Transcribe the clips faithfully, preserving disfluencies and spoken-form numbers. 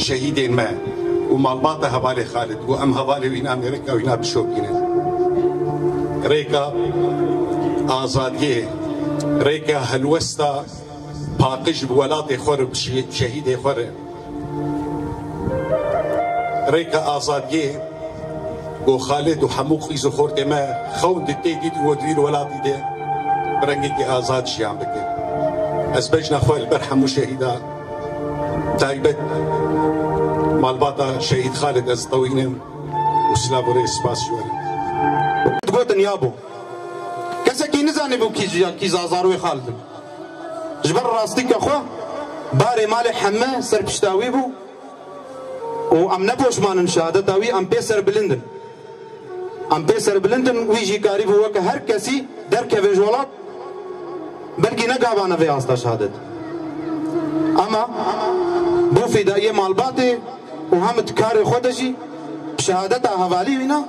Şehîdên me û malbata hevalê Xalid û em hevalê wî namê rêka wîna bişopînin. Rêka azadiyê, rêka helwesta paqij bi welatê xwe re, bi şe-, şehîdê xwe re. Rêka azadiyê ku Xalid û hemû qîz û xortê me xewn di tê dît û di vî welatî de bi rengekî azad jiyan bikin. Ez bejna xwe li ber hemû şehîda taybet malbata şehîd Xalid ez tewînim û silav û rê spas ji we re. Digotin ya bû. Kesekî nizanîbû kî ji ya kî Zazar wê Xalid in. Ji ber rastîka xwe barê malê heme ser pişta wî bû û em ne poşman in şehadeta wî, em pê serbilind in. Em pê serbilind in, wî jî karîbû weke her kesî derkeve ji welat, belkî ne gava neve asta şehadet. Ama bo fîdayiyê malbatê û hem di karê xwe de jî şehadeta hevalî wîna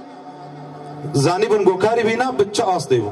zanîbûn ku karî wîna bi çi astê bû.